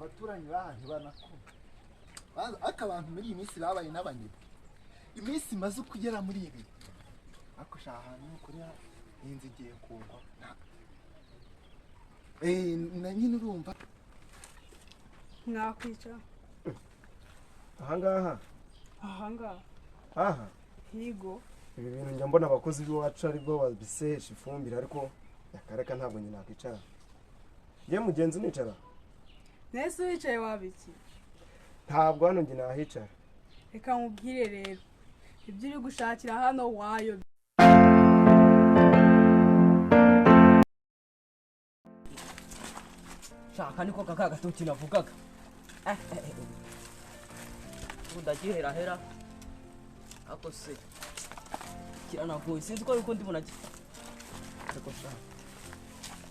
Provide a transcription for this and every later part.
Abaturanyi baha ntibanakoma. Ariko abantu muri iyi minsi babaye n'abanebwe. Iminsi imaze kugera muri ibiri, ariko shaka ahantu ni ukuri iyi nzu igiye kugwa. Na nyine urumva. Mwakwicara. Ahangaha? Ahangaha. Aha? Higo. Ibi bintu njya mbona abakozi b'iwacu aribwo babisesha ifumbire, ariko yakareka ntabwo nyina nakwicara. Ye mugenzi unicara? Nese wicaye wabiki? Ntabwo hano njye nahicara. Reka nkubwire rero, ibyo uri gushakira hano wayo. Shaka niko kaka gatoki navugaga. Ubu ndagiherahera. Ako se kiranagoye, sinzi ko ariko ndibona. Ariko sha,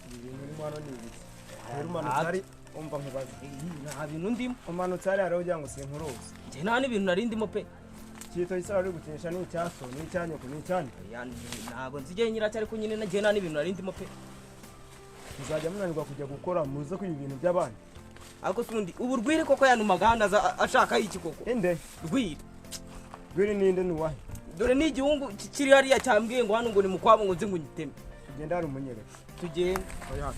ibi bintu urimo hano ni ibiki? Rero umanutse hari, umva nkubaze. Nta bintu ndimo. Umanutse hariya rero ugira ngo sinkuruzi. Njye nta n'ibintu nari ndimo pe. Igitoki se wari uri gukinisha ni icyaso, ni icyanyoko, ni icyanyu? Oya, ntabwo nzi nyiracyo, ariko nyine njye nta n'ibintu nari ndimo pe. Muzajya munanirwa kujya gukora muze kwiba ibintu by'abandi. Ariko se ubundi ubu Rwiri koko yanumaga hano aza ashaka iki koko? Inde? Rwiri. Rwiri ninde nuwahe? Dore ni igihungu kiri hariya cyambwiye ngo hano ngo ni mukwabo ngo nze ngo nyiteme. Tugende hari umunyereka. Tugende. Oya.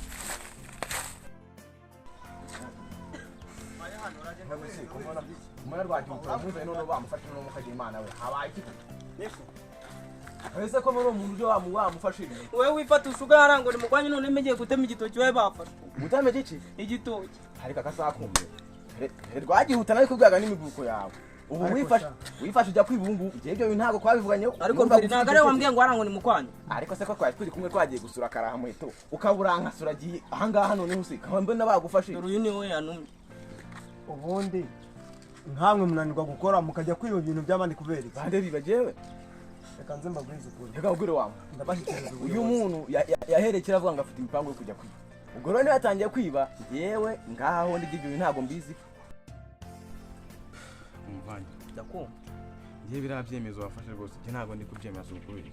Kumara rwagihuta muzanye none bamufashe none mukagira Imana we habaye iki? Ese ko muri uwo muntu uje wamufashe ibintu? Wewe wifata ushuga harango ni mugwanye none megiye gutema igitoki wewe bafashe. Gutema iki? Igitoki. Ariko akasakumye. Rwagihuta nawe kubwaga n'imiguruko yawe. Ubu wifashe ujya kwibungu. Ngiye ibyo bintu ntago twabivuganyeho. Ariko ntago ari wambwiye ngo harango ni mukwanye. Ariko se ko twari turi kumwe twagiye gusura karaha muheto. Ukaburankasura agiye ahangaha none hose kaba mbona bagufashe. Dore uyu ni we yanumye. Ubundi nkamwe munanirwa gukora mukajya kwiba ibintu by'abandi kubera iki? Bande bibajewe. Reka nze mbabwize ukuri. Reka ubwire wangu. Ndabashyikiriza ubuyobozi. Uyu muntu yaherekera avuga ngo afite imipango yo kujya kwiba. Ubwo rero niba yatangiye kwiba, yewe ngaho ndi ibyo bintu ntago mbizi. Umuvanye. Ndakumva. Ngiye biriya byemezo wafashe rwose, njye ntago ndi kubyemeza ukubiri.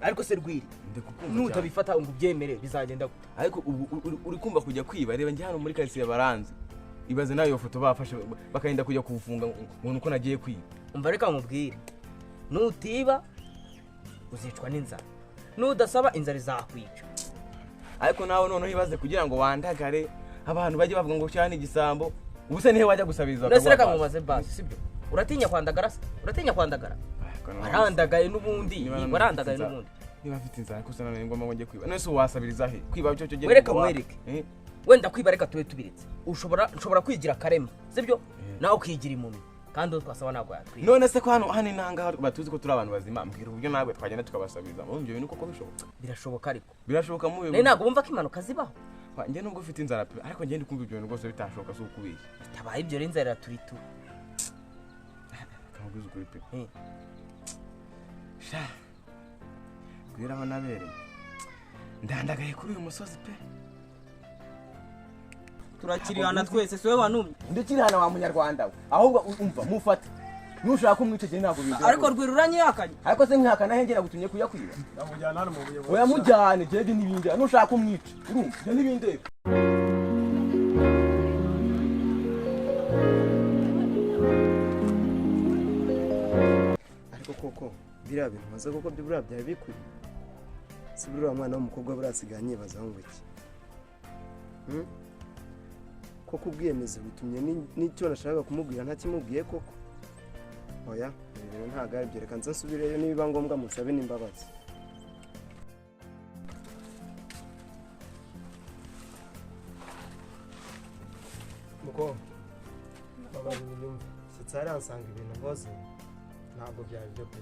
Ariko se Rwiri, Ndikukumva cyane. nutabifata ngo ubyemere bizagenda gute? Ariko ubu uri kumva kujya kwiba, reba njye hano muri quartier baranze. Ibaze nawe iyo foto bafashe bakagenda kujya kuwufunga ngo nuko nagiye kwiba. Umva reka nkubwire, nutiba uzicwa n'inzara, nudasaba inzara izakwica. Ariko nawe noneho ibaze kugira ngo wandagare abantu bajye bavuga ngo cyane igisambo, ubu se nihe wajya gusabiriza? Nese reka nkubaze basi, sibyo? Uratinya kwandagara se? Uratinya kwandagara? Warandagaye n'ubundi, warandagaye n'ubundi. Niba afite inzara ko sana ngomba ngo njye kwiba. None se wasabiriza he? Kwiba cyo cyo Wereka mwereke. Wenda kwiba reka tube tubiretse. Ushobora kwigira karema, sibyo? Nawe ukigira impumyi. Kandi twasaba ntabwo yatwiba. None se ko hano inanga batuzi ko turi abantu bazima, mbwira uburyo nawe twagenda tukabasabiriza. Mu byo bintu koko bishoboka? Birashoboka ariko. Birashoboka mu bihe. Ntabwo bumva ko impanuka zibaho. Njye nubwo ufite inzara pe, ariko njye ndi kumva ibyo bintu rwose bitashoboka si ukubeshya. Bitabaye ibyo rero inzara iraturitura. Kamubwiza ukuri pe. Sha. Gwira aho nabereye. Ndandagaye kuri uyu musozi pe. Turakirihana twese, siwe wanumye. Ndikirihana wa munyarwanda we. Ahubwo umva mufate. Nushaka umwice je ntabwo bindeba. Ariko Rwiri uranyihakanye. Ariko se nkihakana he ngera gutumye kuya kwiba. Ndamujyana hano mu buyobozi. Oya mujyane je n'ibindi. Nushaka umwice. Urumva je n'ibindi. Ariko koko biriya bintu maze koko buriya byari bikwiye. Si buriya mwana w'umukobwa burasigaye nyibaza ngo iki? Koko ubwiyemezi butumye n'icyo nashakaga kumubwira ntakimubwiye koko. Oya, ibi bintu ntabwo ari byo, reka nze nsubireyo nibiba ngombwa musabe n'imbabazi. Mukobwa, babaza unyumve. Sitsa hariya nsanga ibintu nkoze ntabwo byari byo pe.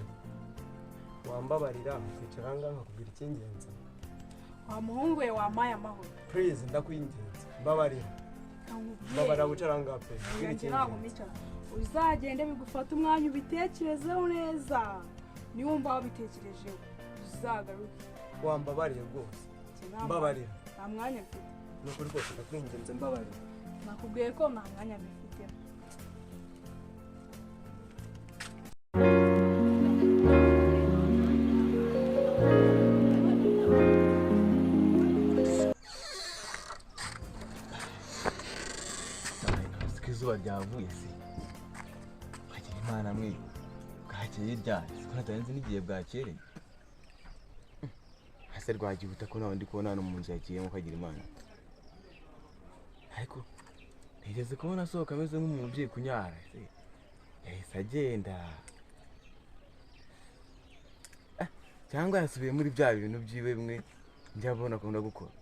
Wambabarira ukicara aha ngaha nkakubwira icy'ingenzi. Wa muhungu we wampaye amahoro. Please ndakwinginze, mbabarira. Mbabarira wicara aha ngaha pe. Ntabwo mwicara. Uzagende bigufata umwanya ubitekerezeho neza. Niwumva wabitekerejeho uzagaruke. Wambabariye rwose. Mbabarira. Nta mwanya mfite. Ni ukuri rwose ndakwinginze mbabarira. Nakubwiye ko nta mwanya mbifite. Izuba ryavuye se, kagira Imana mwe, bwakeye ryari? Siko natarenze n'igihe bwakereye. Hase Rwagihuta ko nawe ndi kubona hano mu nzu yagiyemo, kagira Imana. Ariko ntigeze kubona asohoka ameze nk'umuntu ugiye kunyara se, yahise agenda. Ah, cyangwa yasubiye muri bya bintu byiwe bimwe njya abona akunda gukora.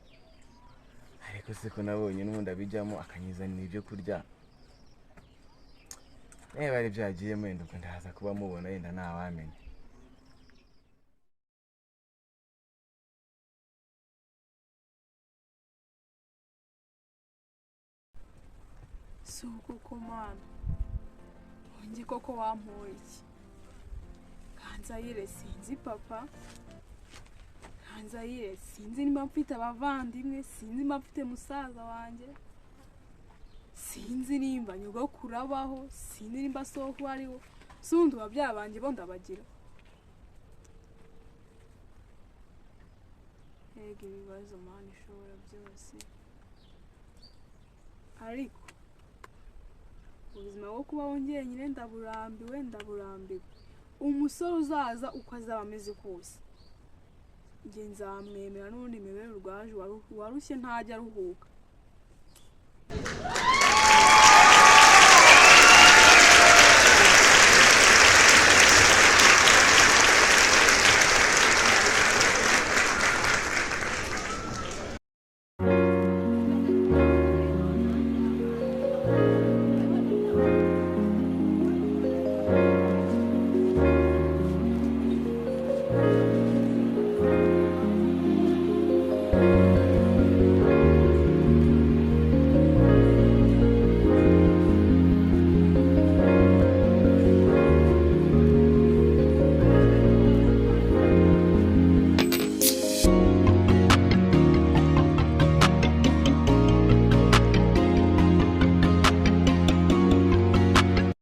Ariko se ko nabonye n'ubundi abijyamo akanyizanira ibyo kurya, niba ari byo yagiyemo wenda ubwo ndaza kuba mubona, yenda ntawamenya. Si uko ko Mana wongeye koko wampora iki? Kanzayire sinzi papa, Kanzayire sinzi niba mfite abavandimwe, sinzi niba mfite musaza wanjye, sinzi nimba nyogokuru abaho, sinzi nimba soko ariho, si ubundi babyara banjye bo ndabagira. Mbega ibibazo Mana ishobora byose. Ariko ubuzima bwo kubaho njyenyine ndaburambiwe, ndaburambiwe. Umusore uzaza uko azaba ameze kose njye nzamwemera, n'ubundi mibere urwaje warushye ntajya aruhuka.